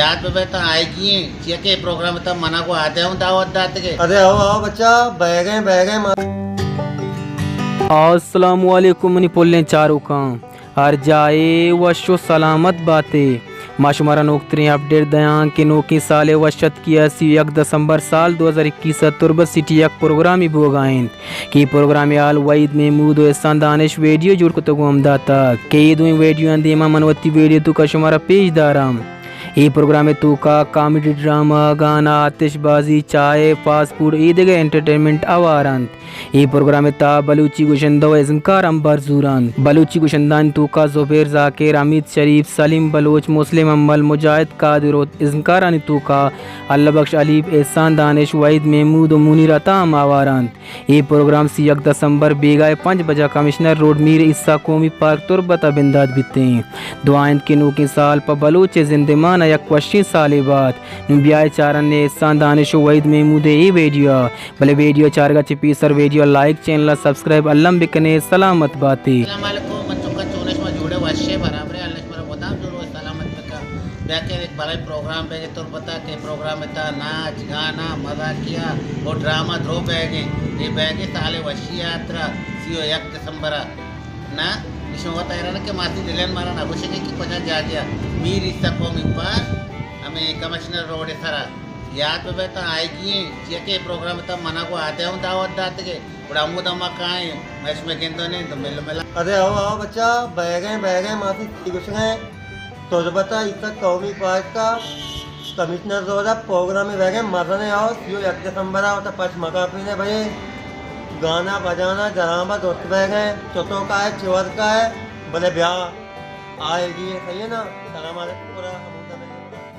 یات بہ بیت آئیگی ایں، چیا کہ اے پروگرام ءِ تہا منا گوں آدے ہوں دعوت داتگ ئے۔ ارے آؤ، آؤ بچا، بئیگیں، بئیگیں ما۔ السلام علیکم منی پلیں چاروکاں، ہر جاہ ءَ وش و سلامت بات ئے۔ ما شمارا نوکتریں اپڈیٹ دیاں کہ نوکیں سال ءِ وش اتکی ءَ سی و یک دسمبر سال دو ہزار اکیس ءَ تربت سٹی ءَ یک پروگرامے بوگ ءَ انت کہ اے پروگرام ءِ حال وحید محمود و احسان دانش ویڈیو جوڑ کتگ و ہم داتگ کہ اے دوئیں ویڈیو آں دیما من وتی ویڈیو توکا شمارا پیش داراں۔ اے پروگرام ءِ توکا کامیڈی، ڈرامہ، گانا، آتش بازی، چاہ، فاسٹ فوڈ، اے دگہ انٹرٹینمنٹ ہوار انت۔ اے پروگرام ءِ تہا بلوچی گشندہ و ازمکار ہم بھر زور انت۔ بلوچی گشندہانی توکا زبیر ذاکر، حمید شریف، سلیم بلوچ، مسلم حمل، مجاہد قادر و ازمکارانی توکا اللہ بخش حلیف، احسان دانش، وحید محمود و منیر عطا ہم ہوار انت۔ اے پروگرام سی یک دسمبر بیگاہ ءَ پنچ بجا کمشنر روڈ میر عیسی قومی پارک تربت ءَ بندات بیت ایں۔ دعا انت کہ نوکیں سال پہ بلوچ ءِ زندمان ءَ یک وشیں سالے بات۔ نوں بیائے چارن احسان دانش و وحید محمود ءِ اے ویڈیو ءَ۔ بلے ویڈیو چارگ ءَ چہ پیسر ویڈیو ءَ لائک، چینل ءَ سبسکرائب الم بکن ئے۔ سلامت بات ئے۔ السلام علیکم، من چکا چونش ما جوڑے وشے برابرے، اللہ شمارا مدام جوڑ و سلامت بکا۔ بیا کہ یک بلائیں پروگرام بیگے تربت ءَ کہ پروگرام ءِ تہا ناچ، گانا، مزاقیہ و ڈرامہ درو بیگے۔ اے بیگے سال وشی ءِ ہاترا سی و یک دسمبر ءَ۔ نا، ایشاں وت حیران کہ ماسی دلین مارا نہ گوشگے کہ کجا جاگہ ءَ۔ میر عیسی قومی پارک، ہمے کمشنر روڈ ءِ سرا۔ یات بہ بیت آئیگی ایں، چیا کہ اے پروگرام ءِ تہا منا گوں آدے ہوں دعوت داتگ ئے۔ گڑا ہمودا ما کائیں، مئے شمئے گندونے تو مل ملا۔ ارے آؤ، آؤ بچا، بئیگیں، بئیگیں، ماسی سی گوشگیں۔ تربت ءَ ایسا قومی پارک ءَ کمشنر روڈ ءَ پروگرامے بیگیں مزنیں، آؤ، سی و یک دسمبر ءَ وتا پش مکاپینے بھئی۔ گانا بجانا ڈرامہ درست بیگیں، چتو کائے، چور کائے، بلے بیا آئیگی ایں، صحیح ہے نا؟ سلام علیکم پورا۔